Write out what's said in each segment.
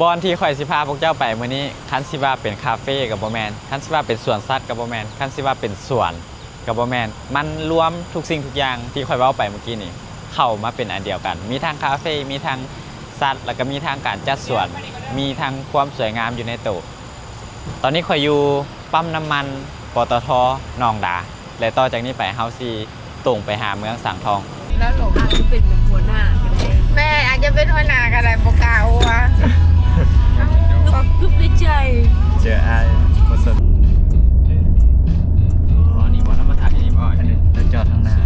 ບ່ອນທີ່ຂ້ອຍຊິພາພວກເຈົ້າໄປມື້ນີ້ ຄັນຊິວ່າເປັນຄາເຟກໍບໍ່ແມ່ນ, ຄັນຊິວ່າເປັນສວນສັດກໍບໍ່ແມ່ນ, ຄັນຊິວ່າເປັນສວນກໍບໍ່ແມ່ນ, ມັນລວມທຸກສິ່ງທຸກຢ່າງທີ່ຂ້ອຍເວົ້າໄປເມື່ອກີ້ນີ້ ເຂົ້າມາເປັນອັນດຽວກັນ. ມີທັງຄາເຟ, ມີທັງສັດ, ແລ້ວກໍມີທັງການຈັດສວນ, ມີທັງຄວາມສວຍງາມຢູ່ໃນໂຕ. ຕອນນີ້ຂ້ອຍຢູ່ປ້ຳນ້ຳມັນ ປຕທ ໜອງດາ ແລະ ຕໍ່ຈາກນີ້ໄປເຮົາຊິຕົງໄປຫາເມືອງສັງທອງ. ແລ້ວຫຼວງອາດຈະເປັນຫົວໜ້າກໍໄດ້. ແມ່ອາດຈະເປັນຫົວໜ້າກໍໄດ້, ບໍ່ກ້າເວົ້າ. ກຶບໃນໃຈ. ເຈີອ້າຍບໍ່ສົນ. ອໍ ນີ້ບໍ່ ລາວມາຖ່າຍທີ່ນີ້ບໍ່? ອັນນີ້ລາວຈອດທາງໜ້າ.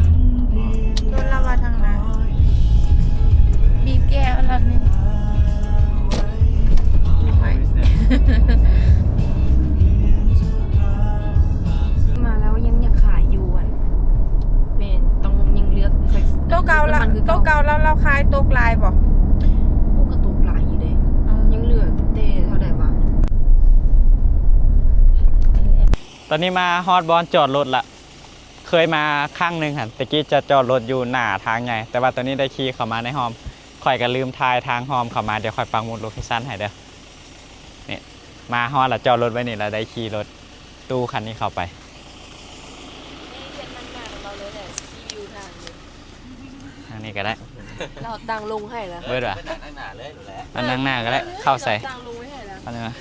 ລົດລາວມາທາງໜ້າ. ບີບແກລາວນີ້. ມາແລ້ວຍັງຢາກຂາຍຢູ່. ອັນ ແມ່ນ ຕ້ອງຍັງເລືອກ. ໂຕເກົ່າລະ ໂຕເກົ່າລະ ລາວຂາຍຕົກຫຼາຍບໍ່? ໂອ້ ກໍຕົກຫຼາຍຢູ່ເດ້. ຍັງເຫຼືອແຕ່ເທົ່າໃດວະ? ຕອນນີ້ມາຮອດບ່ອນຈອດລົດລະ. ເຄີຍມາຄັ້ງໜຶ່ງຫັ້ນ ແຕ່ກີ້ຈະຈອດລົດຢູ່ໜ້າທາງໃຫຍ່, ແຕ່ວ່າຕອນນີ້ໄດ້ຂີ່ເຂົ້າມາໃນຮ່ອມ. ຂ້ອຍກໍລືມຖ່າຍທາງຮ່ອມເຂົ້າມາ, ດຽວຂ້ອຍປັກໝຸດໂລເຄຊັນໃຫ້ເດີ້. ນີ້ ມາຮອດລະ ຈອດລົດໄວ້ນີ້ລະ ໄດ້ຂີ່ລົດຕູ້ຄັນນີ້ເຂົ້າໄປ. ທາງນີ້ກໍໄດ້. ລາວຕັ້ງລົງໃຫ້ລະ. ເບີດວ່າ ໄປນັ່ງໜ້າເລີຍແຫຼະ. ມານັ່ງໜ້າກໍໄດ້. ເຂົ້າໃສ່ ຕັ້ງລົງໄວ້ໃຫ້ລະ. ເຂົ້າໃສ່ມາ.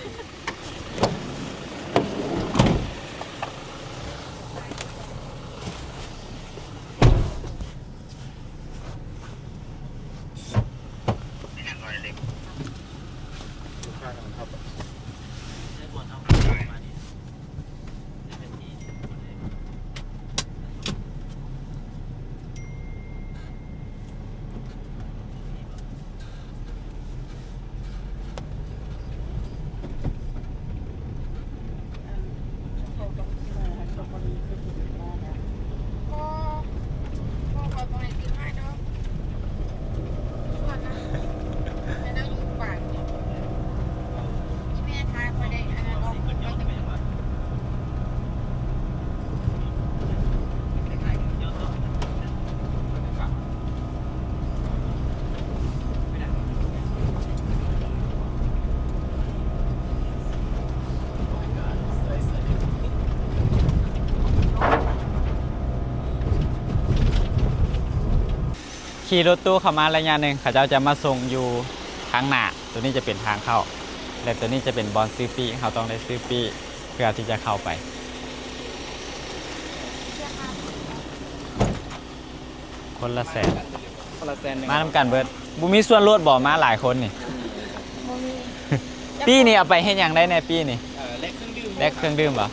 ຂີ່ລົດຕູ້ເຂົ້າມາໄລຍະໜຶ່ງ ເຂົາເຈົ້າຈະມາສົ່ງຢູ່ທາງໜ້າ. ໂຕນີ້ຈະເປັນທາງເຂົ້າ ແລະ ໂຕນີ້ຈະເປັນບ່ອນຊື້ປີ້. ເຮົາຕ້ອງໄດ້ຊື້ປີ້ເພື່ອທີ່ຈະເຂົ້າໄປ. ຄົນລະແສນ. ຄົນລະແສນໜຶ່ງ. ມານຳກັນເບິດ. ບໍ່ມີສ່ວນລົດບໍ່? ມາຫຼາຍຄົນນີ້. ບໍ່ມີ. ປີ້ນີ້ເອົາໄປເຮັດຫຍັງໄດ້ແດ່? ປີ້ນີ້ ເອີ ແລກເຄື່ອງດື່ມ. ແລກເຄື່ອງດື່ມບໍ່?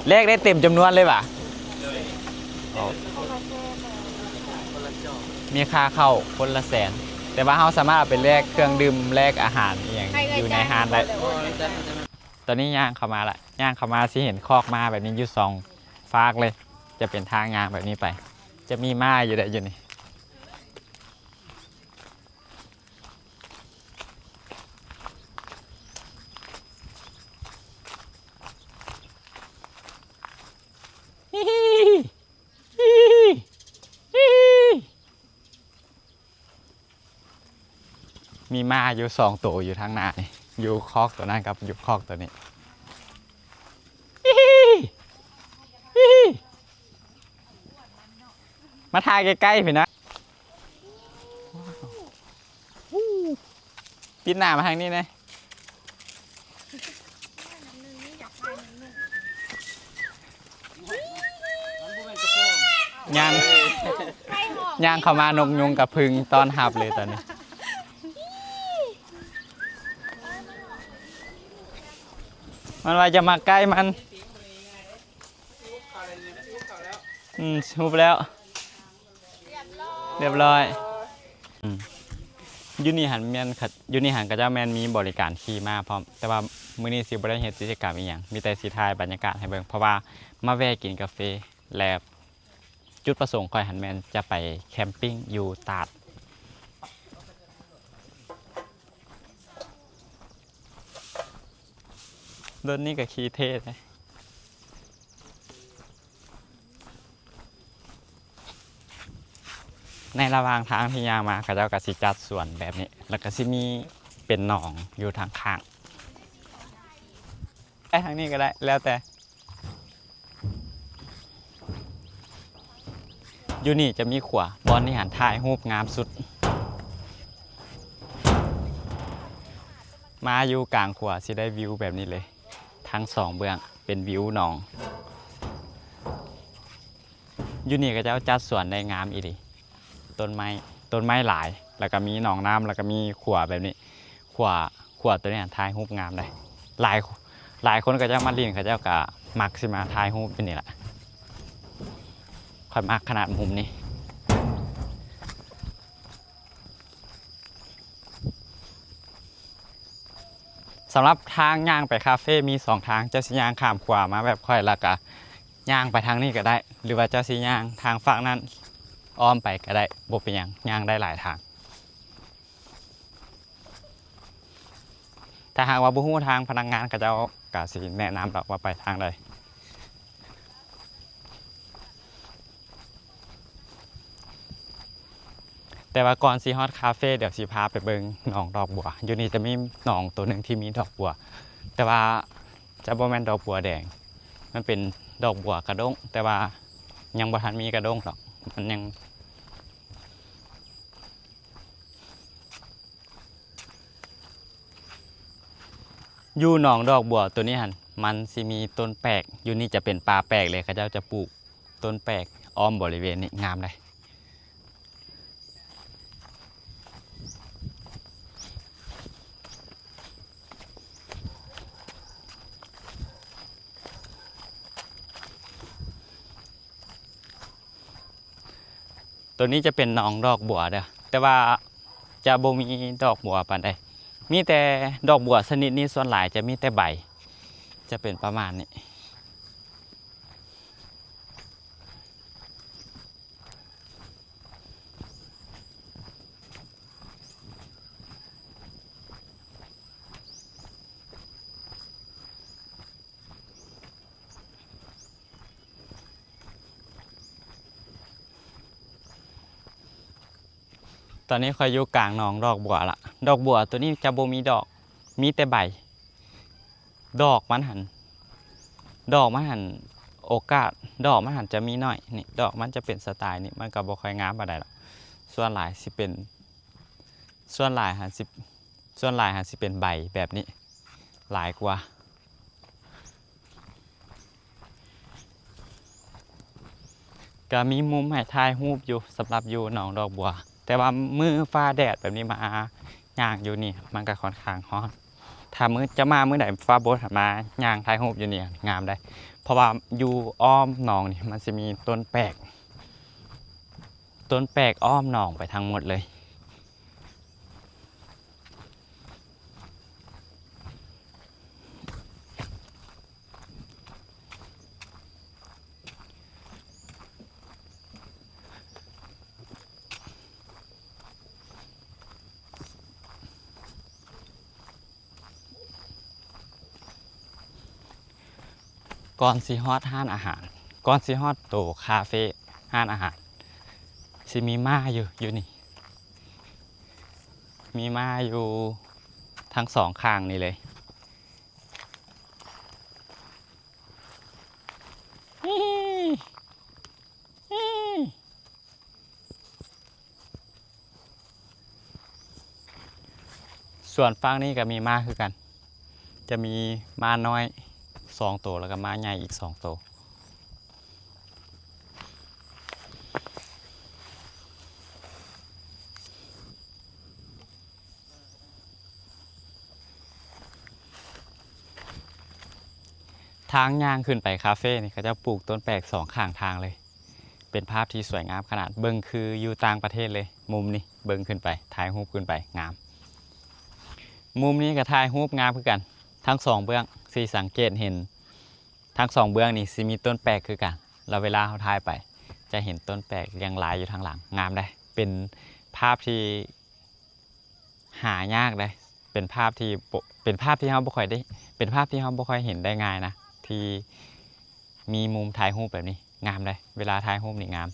ແລກໄດ້ເຕັມຈຳນວນເລີຍຫວາ? ໂອ້ ມີຄ່າເຂົ້າຄົນລະແສນ, ແຕ່ວ່າເຮົາສາມາດເອົາໄປແລກເຄື່ອງດື່ມ ແລກອາຫານອີ່ຫຍັງຢູ່ໃນຮ້ານໄດ້. ຕອນນີ້ຍ່າງເຂົ້າມາລະ, ຍ່າງເຂົ້າມາຊິເຫັນຄອກມ້າແບບນີ້ຢູ່ສອງຟາກເລີຍ. ຈະເປັນທາງຍ່າງແບບນີ້ໄປ. ຈະມີມ້າຢູ່ໃດຢູ່ນີ້. ມີມ້າຢູ່ສອງໂຕຢູ່ທາງໜ້ານີ້, ຢູ່ຄອກໂຕນັ້ນກັບຢູ່ຄອກໂຕນີ້. ມາຖ່າຍໃກ້ໆພີ້ນະ. ປິດໜ້າມາທາງນີ້ແດ່. ຍ່າງ ຍ່າງເຂົ້າມາ ນົກຍຸງກັບຜຶ່ງຕ້ອນຮັບເລີຍຕອນນີ້. ມັນວ່າຢ່າມາໃກ້ມັນ. ອືມ ຮູບແລ້ວ ຮຽບຮ້ອຍ. ອືມ ຢູ່ນີ້ຫັ້ນແມ່ນ ຢູ່ນີ້ຫັ້ນເຂົາເຈົ້າແມ່ນມີບໍລິການຂີ່ມ້າພ້ອມ, ແຕ່ວ່າມື້ນີ້ຊິບໍ່ໄດ້ເຮັດກິດຈະກຳອີ່ຫຍັງ, ມີແຕ່ຊິຖ່າຍບັນຍາກາດໃຫ້ເບິ່ງ ເພາະວ່າມາແວ່ກິນກາເຟ ແລະ ຈຸດປະສົງຂ້ອຍຫັ້ນແມ່ນຈະໄປແຄມປິງຢູ່ຕາດ. ລົດນີ້ກໍຂີ່ເທ່ເດ້. ໃນລະຫວ່າງທາງທີ່ຍ່າງມາ ເຂົາເຈົ້າກໍຊິຈັດສວນແບບນີ້ ແລ້ວກໍຊິມີ ເປັນໜອງຢູ່ທາງຂ້າງ. ໄປທາງນີ້ກໍໄດ້ ແລ້ວແຕ່. ຢູ່ນີ້ຈະມີຂົວ ບ່ອນນີ້ຫັ້ນຖ່າຍຮູບງາມສຸດ. ມາຢູ່ກາງຂົວຊິໄດ້ວິວແບບນີ້ເລີຍ ທັງສອງເບື້ອງເປັນວິວໜອງ. ຢູ່ນີ້ເຂົາເຈົ້າຈັດສວນໄດ້ງາມອີ່ຫຼີ ຕົ້ນໄມ້ ຕົ້ນໄມ້ຫຼາຍ ແລ້ວກໍມີໜອງນ້ຳ ແລ້ວກໍມີຂົວແບບນີ້. ຂົວ ຂົວໂຕນີ້ຖ່າຍຮູບງາມເດ້. ຫຼາຍ ຫຼາຍຄົນເຂົາເຈົ້າມາຫຼິ້ນ ເຂົາເຈົ້າກໍມັກຊິມາຖ່າຍຮູບຢູ່ນີ້ລະ. ຂ້ອຍມັກຂະໜາດມຸມນີ້. ສຳລັບທາງຍ່າງໄປຄາເຟມີສອງທາງ, ເຈົ້າຊິຍ່າງຂ້າມຂວາມາແບບຂ້ອຍ ແລ້ວກະຍ່າງໄປທາງນີ້ກໍໄດ້ ຫຼືວ່າເຈົ້າຊິຍ່າງທາງຝັ່ງນັ້ນອ້ອມໄປກໍໄດ້ ບໍ່ເປັນຫຍັງ, ຍ່າງໄດ້ຫຼາຍທາງ. ຖ້າຫາກວ່າບໍ່ຮູ້ທາງ, ພະນັກງານເຂົາເຈົ້າກໍຊິແນະນຳດອກວ່າໄປທາງໃດ. ແຕ່ວ່າກ່ອນຊິຮອດຄາເຟ ດຽວຊິພາໄປເບິ່ງໜອງດອກບົວ. ຢູ່ນີ້ຈະມີໜອງໂຕໜຶ່ງທີ່ມີດອກບົວ ແຕ່ວ່າຈະບໍ່ແມ່ນດອກບົວແດງ, ມັນເປັນດອກບົວກະດ້ງ, ແຕ່ວ່າຍັງບໍ່ທັນມີກະດ້ງດອກ, ມັນຍັງ ຢູ່ໜອງດອກບົວໂຕນີ້ຫັ້ນ ມັນຊິມີຕົ້ນແປກ. ຢູ່ນີ້ຈະເປັນປ່າແປກເລີຍ, ເຂົາເຈົ້າຈະປູກຕົ້ນແປກອ້ອມບໍລິເວນນີ້ ງາມເດ້. ໂຕນີ້ຈະເປັນໜອງດອກບົວເດີ້ ແຕ່ວ່າຈະບໍ່ມີດອກບົວປານໃດ, ມີແຕ່ດອກບົວຊະນິດນີ້ສ່ວນຫຼາຍຈະມີແຕ່ໃບ ຈະເປັນປະມານນີ້. ຕອນນີ້ຂ້ອຍຢູ່ກາງໜອງດອກບົວລະ. ດອກບົວໂຕນີ້ຈະບໍ່ມີດອກ, ມີແຕ່ໃບ. ດອກມັນຫັ້ນ ດອກມັນຫັ້ນ ໂອກາດດອກມັນຫັ້ນຈະມີໜ້ອຍ. ນີ້ ດອກມັນຈະເປັນສະໄຕນີ້, ມັນກໍບໍ່ຄ່ອຍງາມປານໃດດອກ. ສ່ວນຫຼາຍຊິເປັນ ສ່ວນຫຼາຍຫັ້ນຊິ ສ່ວນຫຼາຍຫັ້ນຊິເປັນໃບແບບນີ້ຫຼາຍກວ່າ. ກະມີມຸມໃຫ້ຖ່າຍຮູບຢູ່ ສຳລັບຢູ່ໜອງດອກບົວ, ແຕ່ວ່າມື້ຟ້າແດດແບບນີ້ມາຍ່າງຢູ່ນີ້ມັນກະຄ່ອນຂ້າງຮ້ອນ. ຖ້າມື້ ຈະມາມື້ໃດຟ້າບໍ່ມາຍ່າງຖ່າຍຮູບຢູ່ນີ້ງາມເດ້, ເພາະວ່າຢູ່ອ້ອມໜອງນີ້ມັນຊິມີຕົ້ນແປກ ຕົ້ນແປກອ້ອມໜອງໄປທັງໝົດເລີຍ. ກ່ອນຊິຮອດຮ້ານອາຫານ ກ່ອນຊິຮອດໂຕຄາເຟ ຮ້ານອາຫານ ຊິມີມ້າຢູ່ ຢູ່ນີ້ ມີມ້າຢູ່ທັງສອງຂ້າງນີ້ເລີຍ. ສ່ວນຝັ່ງນີ້ກໍມີມ້າຄືກັນ ຈະມີມ້ານ້ອຍສອງໂຕ ແລ້ວກໍມ້າໃຫຍ່ອີກສອງໂຕ. ທາງຍ່າງຂຶ້ນໄປຄາເຟນີ້ ເຂົາເຈົ້າປູກຕົ້ນແປກສອງຂ້າງທາງເລີຍ. ເປັນພາບທີ່ສວຍງາມຂະໜາດ, ເບິ່ງຄືຢູ່ຕ່າງປະເທດເລີຍ. ມຸມນີ້ເບິ່ງຂຶ້ນໄປ ຖ່າຍຮູບຂຶ້ນໄປງາມ. ມຸມນີ້ກໍຖ່າຍຮູບງາມຄືກັນ ທັງສອງເບື້ອງ. ຊິສັງເກດເຫັນທັງສອງເບື້ອງນີ້ຊິມີຕົ້ນແປກຄືກັນ, ແລ້ວເວລາເຮົາຖ່າຍໄປ ຈະເຫັນຕົ້ນແປກລຽງລາຍຢູ່ທາງຫຼັງ. ງາມເດ້, ເປັນພາບທີ່ ຫາຍາກເດ້. ເປັນພາບທີ່ບໍ່ ເປັນພາບທີ່ເຮົາບໍ່ຄ່ອຍໄດ້ ເປັນພາບທີ່ເຮົາບໍ່ຄ່ອຍເຫັນໄດ້ງ່າຍນະ ທີ່ມີມຸມຖ່າຍຮູບແບບນີ້. ງາມເດ້, ເວລາຖ່າຍຮູບນີ້ງາມ. ເ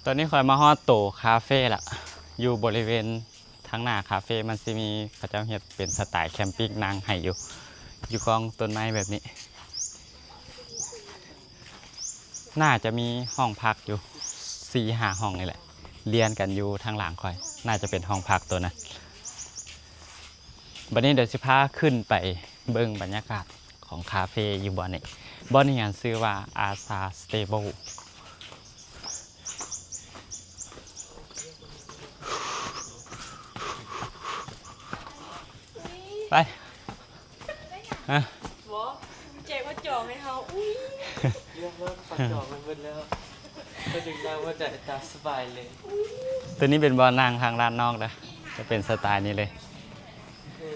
ຕອນນີ້ຂ້ອຍມາຮອດໂຕຄາເຟລະ ຢູ່ບໍລິເວນທາງໜ້າຄາເຟ ມັນຊິມີ ເຂົາເຈົ້າເຮັດເປັນສະໄຕແຄມປິງນັ່ງໃຫ້ຢູ່ ຢູ່ກ້ອງຕົ້ນໄມ້ແບບນີ້. ໜ້າຈະມີຫ້ອງພັກຢູ່ສີ່ຫ້າຫ້ອງນີ້ແຫຼະ ລຽນກັນຢູ່ທາງຫຼັງຂ້ອຍ ໜ້າຈະເປັນຫ້ອງພັກໂຕນັ້ນ. ບັດນີ້ດຽວຊິພາຂຶ້ນໄປເບິ່ງບັນຍາກາດຂອງຄາເຟຢູ່ບ່ອນນີ້. ບ່ອນນີ້ຫັ້ນຊື່ວ່າ Asa Stable. ໄປ ຮະ ບໍ່ ແຈກມາຈອງໃຫ້ເຮົາ. ອຸ້ຍ ຮຽບຮ້ອຍ ເຂົາຈອງໄວ້ເບິດແລ້ວ ເຂົາຈຶ່ງນັ່ງມາໄດ້ຕາມສະບາຍເລີຍ. ໂຕນີ້ເປັນບ່ອນນັ່ງທາງດ້ານນອກເດີ ຈະເປັນສະໄຕນີ້ເລີຍ. ເອີ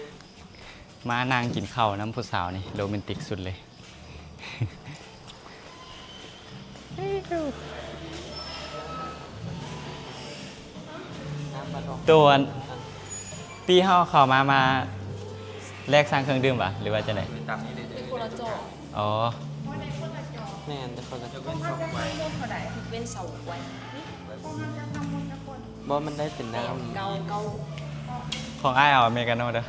ມານັ່ງກິນເຂົ້ານຳຜູ້ສາວນີ້ ໂຣແມນຕິກສຸດເລີຍ. ໂຕອັນ ປີ້ເຮົາເຂົ້າມາ ມາແລກສັ່ງເຄື່ອງດື່ມຫວາ ຫຼືວ່າຈັ່ງໃດ? ມີຄົນລະຈອງ. ອໍ ແມ່ນ ແຕ່ຄົນລະຈອງ. ເປັນເຊົາກ້ວຍ ບໍ່ ມັນໄດ້ເປັນນ້ຳ. ຂອງອ້າຍເອົາອາເມກາໂນເດີ.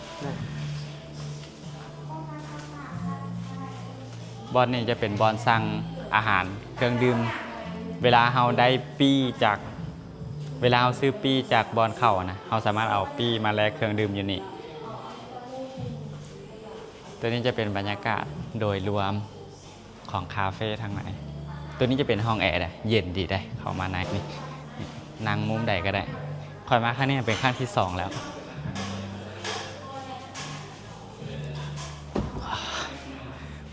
ບ່ອນນີ້ຈະເປັນບ່ອນສັ່ງອາຫານເຄື່ອງດື່ມ. ເວລາເຮົາໄດ້ປີ້ຈາກ ເວລາເຮົາຊື້ປີ້ຈາກບ່ອນເຂົ້ານະ ເຮົາສາມາດເອົາປີ້ມາແລກເຄື່ອງດື່ມຢູ່ນີ້. ໂຕນີ້ຈະເປັນບັນຍາກາດໂດຍລວມ ຂອງຄາເຟທາງໃນ. ໂຕນີ້ຈະເປັນຫ້ອງແອເດ້ ເຢັນດີເດ້ ເຂົ້າມາໃນນີ້ ນັ່ງມຸມໃດກໍໄດ້. ຂ້ອຍມາຄັ້ງນີ້ເປັນຄັ້ງທີສອງແລ້ວ.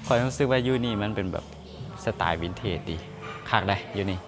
ຂ້ອຍຮູ້ສຶກວ່າຢູ່ນີ້ມັນເປັນແບບສະໄຕວິນເທຈດີ ຄັກເດ້ຢູ່ນີ້.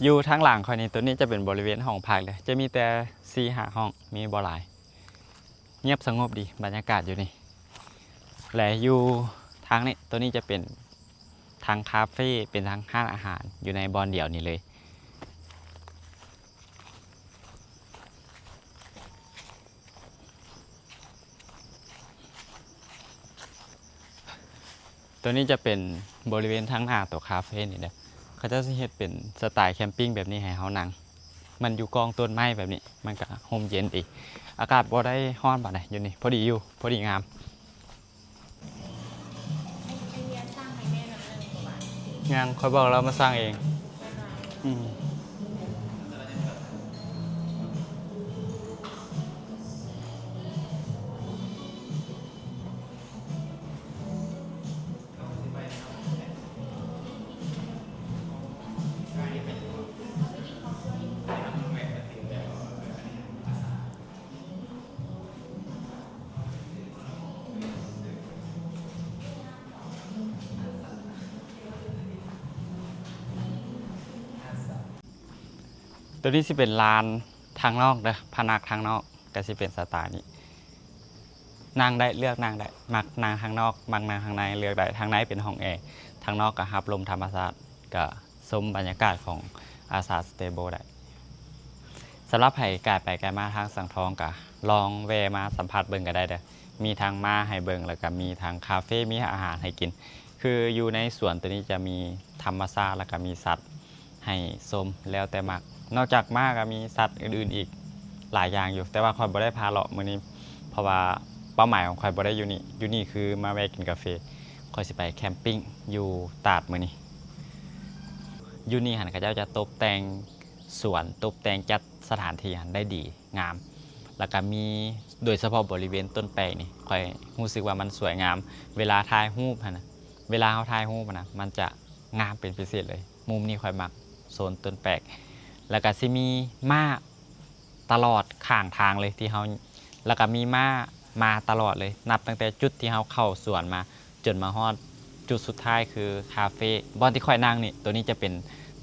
ຢູ່ທາງຫຼັງຂ້ອຍນີ້ ໂຕນີ້ຈະເປັນບໍລິເວນຫ້ອງພັກເລີຍ ຈະມີແຕ່ສີ່ຫ້າຫ້ອງ ມີບໍ່ຫຼາຍ ງຽບສະຫງົບດີ ບັນຍາກາດຢູ່ນີ້. ແລະ ຢູ່ທາງນີ້ ໂຕນີ້ຈະເປັນທັງຄາເຟ ເປັນທັງຮ້ານອາຫານ ຢູ່ໃນບ່ອນດຽວນີ້ເລີຍ. ໂຕນີ້ຈະເປັນບໍລິເວນທາງໜ້າໂຕຄາເຟນີ້ເດີ ເຂົາເຈົ້າຊິເຮັດເປັນສະໄຕແຄມປິງແບບນີ້ໃຫ້ເຮົານັ່ງ ມັນຢູ່ກ້ອງຕົ້ນໄມ້ແບບນີ້ ມັນກະຮົ່ມເຢັນດີ ອາກາດບໍ່ໄດ້ຮ້ອນປານໃດຢູ່ນີ້ ພໍດີຢູ່ ພໍດີງາມ. ຍັງ ຂ້ອຍບອກລາວມາສັ່ງເອງ. ອືມ. ໂຕນີ້ຊິເປັນລານທາງນອກເດີ ພະນັກທາງນອກກະຊິເປັນສະໄຕນີ້ ນັ່ງໄດ້ ເລືອກນັ່ງໄດ້ ມັກນັ່ງທາງນອກ ມັກນັ່ງທາງໃນ ເລືອກໄດ້. ທາງໃນເປັນຫ້ອງແອ ທາງນອກກະຮັບລົມທຳມະຊາດ ກະ ຊົມບັນຍາກາດຂອງ Asa Stable ໄດ້. ສຳລັບໃຜກາຍໄປກາຍມາທາງສັງທອງ ກະລອງແວ່ມາສຳຜັດເບິ່ງກະໄດ້ເດີ ມີທັງມ້າໃຫ້ເບິ່ງ ແລ້ວກະມີທັງຄາເຟ ມີອາຫານໃຫ້ກິນ. ຄືຢູ່ໃນສວນໂຕນີ້ຈະມີທຳມະຊາດ ແລ້ວກະມີສັດໃຫ້ຊົມ ແລ້ວແຕ່ມັກ. ນອກຈາກມ້າກະມີສັດອື່ນໆອີກຫຼາຍຢ່າງຢູ່ ແຕ່ວ່າຂ້ອຍບໍ່ໄດ້ພາເລາະມື້ນີ້ ເພາະວ່າເປົ້າໝາຍຂອງຂ້ອຍບໍ່ໄດ້ຢູ່ນີ້ ຢູ່ນີ້ຄືມາແວ່ກິນກາເຟ. ຂ້ອຍຊິໄປແຄມປິງຢູ່ຕາດມື້ນີ້. ຢູ່ນີ້ຫັ້ນເຂົາເຈົ້າຈະຕົບແຕ່ງສວນ ຕົບແຕ່ງຈັດສະຖານທີ່ຫັ້ນໄດ້ດີງາມ ແລ້ວກະມີ ໂດຍສະເພາະບໍລິເວນຕົ້ນແປກນີ້ ຂ້ອຍຮູ້ສຶກວ່າມັນສວຍງາມ ເວລາຖ່າຍຮູບຫັ້ນນະ ເວລາເຮົາຖ່າຍຮູບຫັ້ນນະ ມັນຈະງາມເປັນພິເສດເລີຍ. ມຸມນີ້ຂ້ອຍມັກ ໂຊນຕົ້ນແປກ ແລ້ວກະຊິມີມ້າ ຕະຫຼອດຂ້າງທາງເລີຍທີ່ເຮົາ ແລ້ວກະມີມ້າມາຕະຫຼອດເລີຍ ນັບຕັ້ງແຕ່ຈຸດທີ່ເຮົາເຂົ້າສວນມາ ຈົນມາຮອດ ຈຸດສຸດທ້າຍຄືຄາເຟ ບ່ອນທີ່ຂ້ອຍນັ່ງນີ້ ໂຕນີ້ຈະເປັນ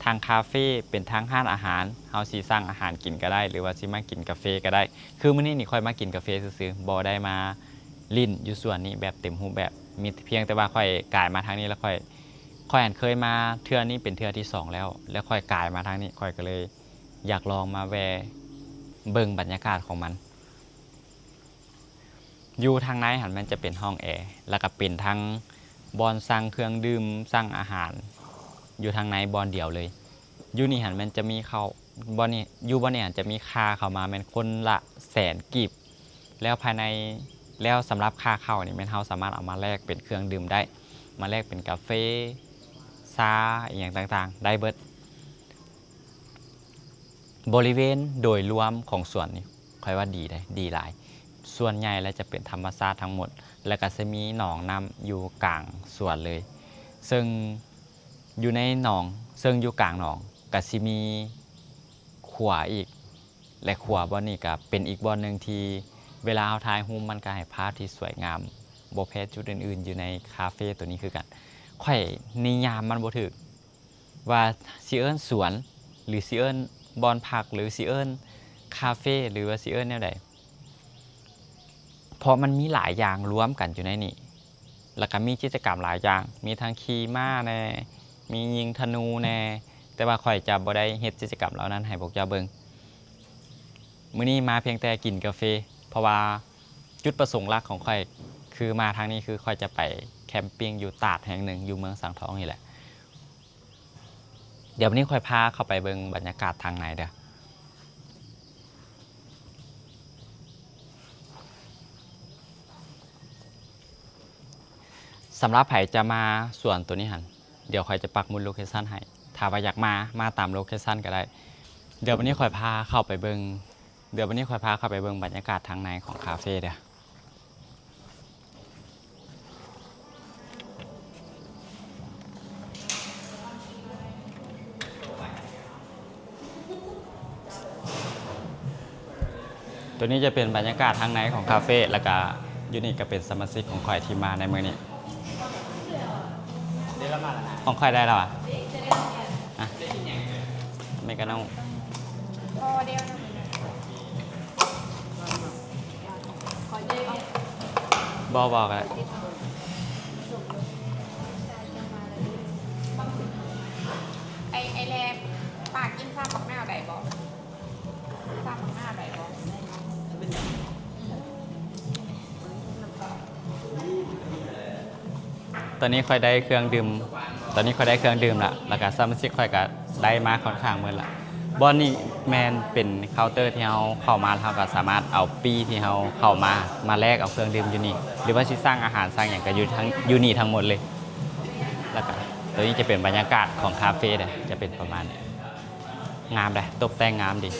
ທັງຄາເຟ ເປັນທັງຮ້ານອາຫານ ເຮົາຊິສັ່ງອາຫານກິນກະໄດ້ ຫຼືວ່າຊິມາກິນກາເຟກະໄດ້. ຄືມື້ນີ້ນີ້ຂ້ອຍມາກິນກາເຟຊື່ໆ ບໍ່ໄດ້ມາຫຼິ້ນຢູ່ສວນນີ້ແບບເຕັມຮູບແບບ ມີພຽງແຕ່ວ່າຂ້ອຍກາຍມາທາງນີ້ ແລ້ວຂ້ອຍ ຂ້ອຍຫັ້ນເຄີຍມາເທື່ອນີ້ເປັນເທື່ອທີສອງແລ້ວ ແລ້ວຂ້ອຍກາຍມາທາງນີ້ ຂ້ອຍກະເລີຍຢາກລອງມາແວ່ເບິ່ງບັນຍາກາດຂອງມັນ. ຢູ່ທາງໃນຫັ້ນແມ່ນຈະເປັນຫ້ອງແອ ແລ້ວກະເປັນທັງບ່ອນສັ່ງເຄື່ອງດື່ມ ສັ່ງອາຫານ ຢູ່ທາງໃນບ່ອນດຽວເລີຍ. ຢູ່ນີ້ຫັ້ນແມ່ນຈະມີເຂົ້າ ບ່ອນນີ້ ຢູ່ບ່ອນນີ້ຫັ້ນຈະມີຄ່າເຂົ້າມາແມ່ນຄົນລະແສນກີບ ແລ້ວພາຍໃນ ແລ້ວສຳລັບຄ່າເຂົ້ານີ້ແມ່ນເຮົາສາມາດເອົາມາແລກເປັນເຄື່ອງດື່ມໄດ້ ມາແລກເປັນກາເຟ ຊາ ອີ່ຫຍັງຕ່າງໆ ໄດ້ເບິດ. ບໍລິເວນໂດຍລວມຂອງສວນນີ້ ຂ້ອຍວ່າດີເດ້ ດີຫຼາຍ. ສ່ວນໃຫຍ່ແລ້ວຈະເປັນທຳມະຊາດທັງໝົດ ແລ້ວກະຊິມີໜອງນ້ຳຢູ່ກາງສວນເລີຍ ເຊິ່ງຢູ່ໃນໜອງ ເຊິ່ງຢູ່ກາງໜອງກະຊິມີຂົວອີກ ແລະ ຂົວບ່ອນນີ້ກະເປັນອີກບ່ອນໜຶ່ງທີ່ເວລາເຮົາຖ່າຍຮູບມັນກະໃຫ້ພາບທີ່ສວຍງາມ ບໍ່ແພ້ຈຸດອື່ນໆ ຢູ່ໃນຄາເຟໂຕນີ້ຄືກັນ. ຂ້ອຍນິຍາມມັນບໍ່ຖືກ ວ່າຊິເອີ້ນສວນ ຫຼື ຊິເອີ້ນບ່ອນພັກ ຫຼື ຊິເອີ້ນຄາເຟ ຫຼືວ່າຊິເອີ້ນແນວໃດ ເພາະມັນມີຫຼາຍຢ່າງລວມກັນຢູ່ໃນນີ້ ແລ້ວກະມີກິດຈະກຳຫຼາຍຢ່າງ ມີທັງຂີ່ມ້າແດ່ ມີຍິງທະນູແດ່ ແຕ່ວ່າຂ້ອຍຈະບໍ່ໄດ້ເຮັດກິດຈະກຳເຫຼົ່ານັ້ນໃຫ້ພວກເຈົ້າເບິ່ງ. ມື້ນີ້ມາພຽງແຕ່ກິນກາເຟ ເພາະວ່າຈຸດປະສົງຫຼັກຂອງຂ້ອຍຄືມາທາງນີ້ ຄືຂ້ອຍຈະໄປແຄມປິງຢູ່ຕາດແຫ່ງໜຶ່ງ ຢູ່ເມືອງສັງທອງນີ້ແຫຼະ. ດຽວວັນນີ້ຂ້ອຍພາເຂົ້າໄປເບິ່ງບັນຍາກາດທາງໃນເດີ້. ສຳລັບໃຜຈະມາສວນໂຕນີ້ຫັ້ນ ດຽວຂ້ອຍຈະປັກໝຸດໂລເຄຊັນໃຫ້ ຖ້າວ່າຢາກມາ ມາຕາມໂລເຄຊັນກະໄດ້. ດຽວວັນນີ້ຂ້ອຍພາເຂົ້າໄປເບິ່ງ ດຽວວັນນີ້ຂ້ອຍພາເຂົ້າໄປເບິ່ງບັນຍາກາດທາງໃນຂອງຄາເຟເດີ້. ໂຕນີ້ຈະເປັນບັນຍາກາດທາງໃນຂອງຄາເຟ ແລ້ວກະຢູ່ນີ້ກະເປັນສະມາຊິກຂອງຂ້ອຍທີ່ມາໃນມື້ນີ້. ຂອງຂ້ອຍໄດ້ແລ້ວຫວາ? ອະ ເມກາໂນ. ບໍ່ ບໍ່ກະໄດ້. ໄອ້ ໄອ້ແລ ປາກິນຊາບັກນາວໄດ້ບໍ່? ຊາບັກນາວໄດ້ບໍ່? ຕອນນີ້ຂ້ອຍໄດ້ເຄື່ອງດື່ມ ຕອນນີ້ຂ້ອຍໄດ້ເຄື່ອງດື່ມລະ ແລ້ວກະສະມາຊິກຂ້ອຍກະໄດ້ມາຄ່ອນຂ້າງໝົດລະ. ບ່ອນນີ້ແມ່ນເປັນເຄົາເຕີທີ່ເຮົາເຂົ້າມາ ເຮົາກະສາມາດເອົາປີ້ທີ່ເຮົາເຂົ້າມາ ມາແລກເອົາເຄື່ອງດື່ມຢູ່ນີ້ ຫຼືວ່າຊິສັ່ງອາຫານສັ່ງຫຍັງກະຢູ່ທາງ ຢູ່ນີ້ທັງໝົດເລີຍ. ແລ້ວກະໂຕນີ້ຈະເປັນບັນຍາກາດຂອງຄາເຟເດີ້ ຈະເປັນປະມານນີ້. ງາມເດ້ ຕົບແຕ່ງງາມດີ.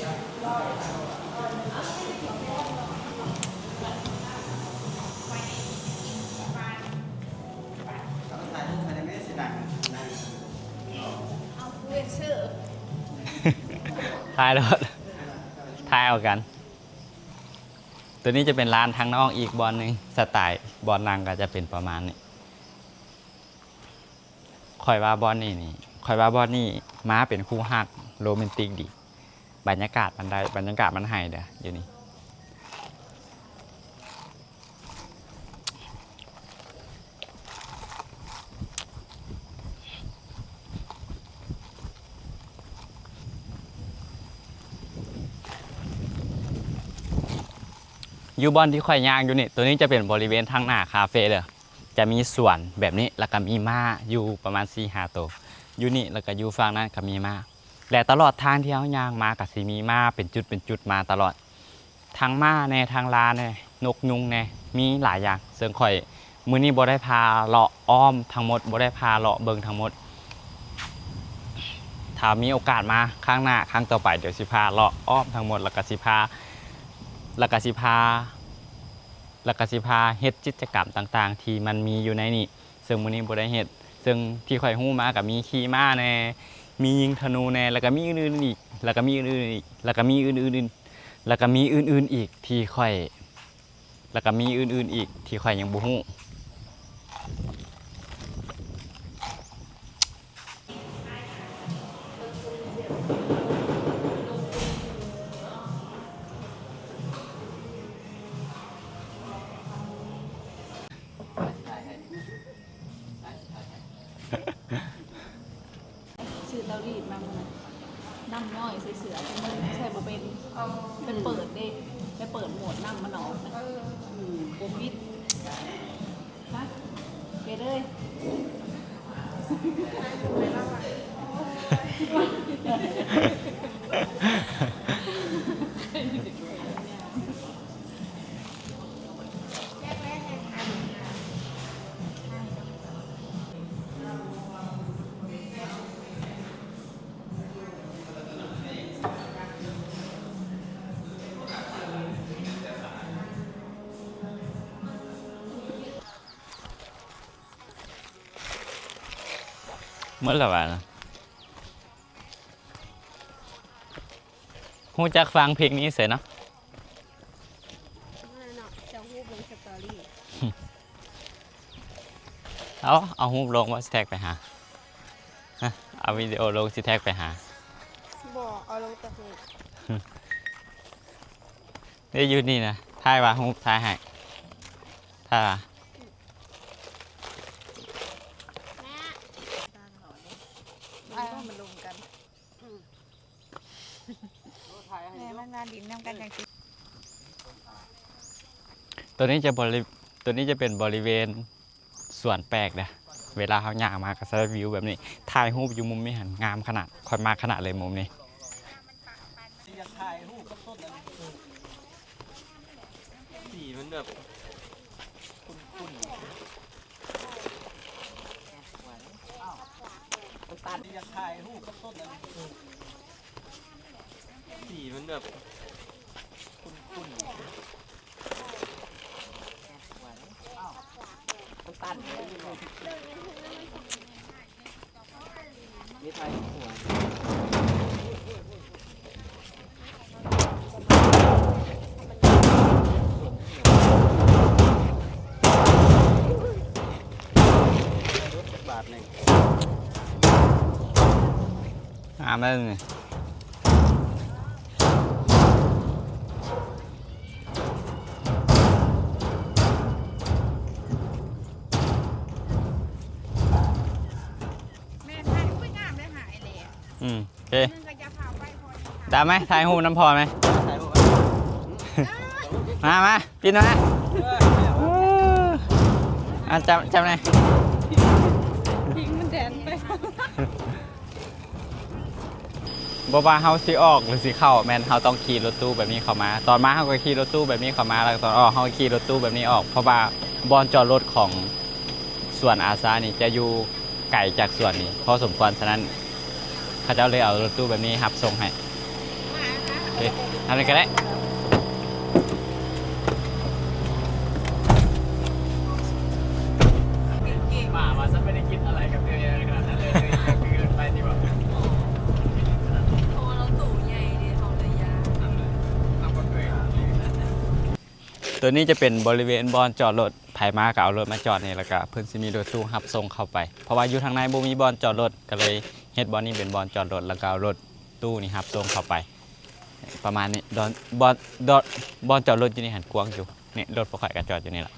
ຖ່າຍໂລດ ຖ່າຍເອົາກັນ. ໂຕນີ້ຈະເປັນຮ້ານທາງນອກອີກບ່ອນໜຶ່ງ ສະໄຕບ່ອນນັ່ງກະຈະເປັນປະມານນີ້. ຂ້ອຍວ່າບ່ອນນີ້ນີ້ ຂ້ອຍວ່າບ່ອນນີ້ມາເປັນຄູ່ຮັກ ໂຣແມນຕິກດີ. ບັນຍາກາດມັນໄດ້ ບັນຍາກາດມັນໃຫ້ເດີ້ ຢູ່ນີ້. ຢູ່ບ່ອນທີ່ຂ້ອຍຍ່າງຢູ່ນີ້ ໂຕນີ້ຈະເປັນບໍລິເວນທາງໜ້າຄາເຟເດີ້. ຈະມີສວນແບບນີ້ ແລ້ວກະມີມ້າຢູ່ປະມານສີ່ຫ້າໂຕ ຢູ່ນີ້ ແລ້ວກະຢູ່ຝັ່ງນັ້ນກະມີມ້າ ແລະ ຕະຫຼອດທາງທີ່ເຮົາຍ່າງມາກະຊິມີມ້າເປັນຈຸດເປັນຈຸດມາຕະຫຼອດ ທັງມ້າແດ່ ທັງລາແດ່ ນົກຍຸງແດ່ ມີຫຼາຍຢ່າງ. ເຊິ່ງຂ້ອຍ ມື້ນີ້ບໍ່ໄດ້ພາເລາະອ້ອມທັງໝົດ ບໍ່ໄດ້ພາເລາະເບິ່ງທັງໝົດ. ຖ້າມີໂອກາດມາຄັ້ງໜ້າ ຄັ້ງຕໍ່ໄປ ດຽວຊິພາເລາະອ້ອມທັງໝົດ ແລ້ວກະຊິພາ ແລ້ວກະຊິພາ ແລ້ວກະຊິພາເຮັດກິດຈະກຳຕ່າງໆທີ່ມັນມີຢູ່ໃນນີ້ ເຊິ່ງມື້ນີ້ບໍ່ໄດ້ເຮັດ. ເຊິ່ງທີ່ຂ້ອຍຮູ້ມາກະມີຂີ່ມ້າແດ່ ມີຍິງທະນູແດ່ ແລ້ວກະມີອື່ນໆອີກ ແລ້ວກະມີອື່ນໆອີກ ແລ້ວກະມີອື່ນໆອີກ ແລ້ວກະມີອື່ນໆອີກທີ່ຂ້ອຍ ແລ້ວກະມີອື່ນໆອີກທີ່ຂ້ອຍຍັງບໍ່ຮູ້. ຊື້ເຕົາລີດມາມື້ນັ້ນ ນ້ຳນ້ອຍໃສ່ເສື້ອ ໃສ່ບໍ່ເປັນ ເອີ ໄປເປີດເດ້ ໄປເປີດໂໝດນ້ຳມັນອອກນະ ເອີ ອືມ ບໍ່ປິດ ມາ ເປັນເອີຍ. ໝົດແລ້ວຫວາ? ຮູ້ຈັກຟັງເພງນີ້ໃສເນາະ? ເນາະ ເຈົ້າຮູບລົງສະຕໍຣີ ເອົາ ເອົາຮູບລົງບໍ່ ຊິແທັກໄປຫາ ຮະ ເອົາວິດີໂອລົງ ຊິແທັກໄປຫາ ບໍ່ ເອົາລົງແຕ່ຮູບ ເດ້ ຢູ່ນີ້ນະ ຖ່າຍວ່າຮູບ ຖ່າຍໃຫ້ ຖ່າຍວ່າ ແມ່ ມັນລົງກັນ. ອືມ ແມ່ມັນມາຫຼິ້ນນຳກັນຈັ່ງຊີ້ ຕົວນີ້ຈະບໍລິ ຕົວນີ້ຈະເປັນບໍລິເວນສວນແປກເດີ້ ເວລາເຮົາຍ່າງມາກໍຈະໄດ້ວິວແບບນີ້ ຖ່າຍຮູບຢູ່ມຸມນີ້ຫັ້ນ ງາມຂະໜາດ ຂ້ອຍມັກຂະໜາດເລີຍມຸມນີ້. ຢາກຖ່າຍຮູບກັບຕົ້ນອັນນີ້ ສີມັນແບບຂຸ້ນໆ ມັນຕັນ ຢາກຖ່າຍຮູບກັບຕົ້ນອັນນີ້ ສີມັນແບບຂຸ້ນໆ ມັນຕັນ ບາດໜຶ່ງ ງາມເລີຍນີ້. ແມ່ນ ຖ່າຍຮູບງາມເດ້ຫາໄອ້ແຫຼະ ອືມ ໂອເຄ ໜຶ່ງກໍຢ່າພາໄປ ພໍ ຕາມໄໝ ຖ່າຍຮູບນຳພໍ່ໄໝ ຖ່າຍຮູບ ມາ ມາ ປິດມາ ເອີ ອ່າ ຈັບ ຈັບແດ່ ພິງມັນແດນໄປ. ບໍ່ວ່າເຮົາຊິອອກ ຫຼື ຊິເຂົ້າ ແມ່ນເຮົາຕ້ອງຂີ່ລົດຕູ້ແບບນີ້ເຂົ້າມາ. ຕອນມາເຮົາກໍຂີ່ລົດຕູ້ແບບນີ້ເຂົ້າມາ ແລ້ວຕອນອອກເຮົາກໍຂີ່ລົດຕູ້ແບບນີ້ອອກ ເພາະວ່າບ່ອນຈອດລົດຂອງສວນອາຊານີ້ຈະຢູ່ໄກຈາກສວນນີ້ພໍສົມຄວນ. ສະນັ້ນ ເຂົາເຈົ້າເລີຍເອົາລົດຕູ້ແບບນີ້ຮັບສົ່ງໃຫ້. ໂອເຄ ອັນນັ້ນກໍໄດ້ ເກັ່ງໆ ໝາວ່າ "ฉันไม่ได้คิดอะไรกับเธอขนาดนั้นเลย" ຄືໄປຕິວ່າ ເພາະວ່າລາວໂຕໃຫຍ່ເດ້ ເຮົາເລີຍຢ້ານ. ໂຕນີ້ຈະເປັນບໍລິເວນບ່ອນຈອດລົດ ໃຜມາກໍເອົາລົດມາຈອດນີ້ ແລ້ວກໍເພິ່ນຊິມີລົດຕູ້ຮັບສົ່ງເຂົ້າໄປ ເພາະວ່າຢູ່ທາງໃນບໍ່ມີບ່ອນຈອດລົດ ກໍເລີຍເຮັດບ່ອນນີ້ເປັນບ່ອນຈອດລົດ ແລ້ວກໍເອົາລົດຕູ້ນີ້ຮັບສົ່ງເຂົ້າໄປ ປະມານນີ້. ບ່ອນ ບ່ອນ ບ່ອນຈອດລົດຢູ່ນີ້ຫັ້ນກວ້າງຢູ່ ນີ້ລົດພວກຂ້ອຍກໍຈອດຢູ່ນີ້ລະ.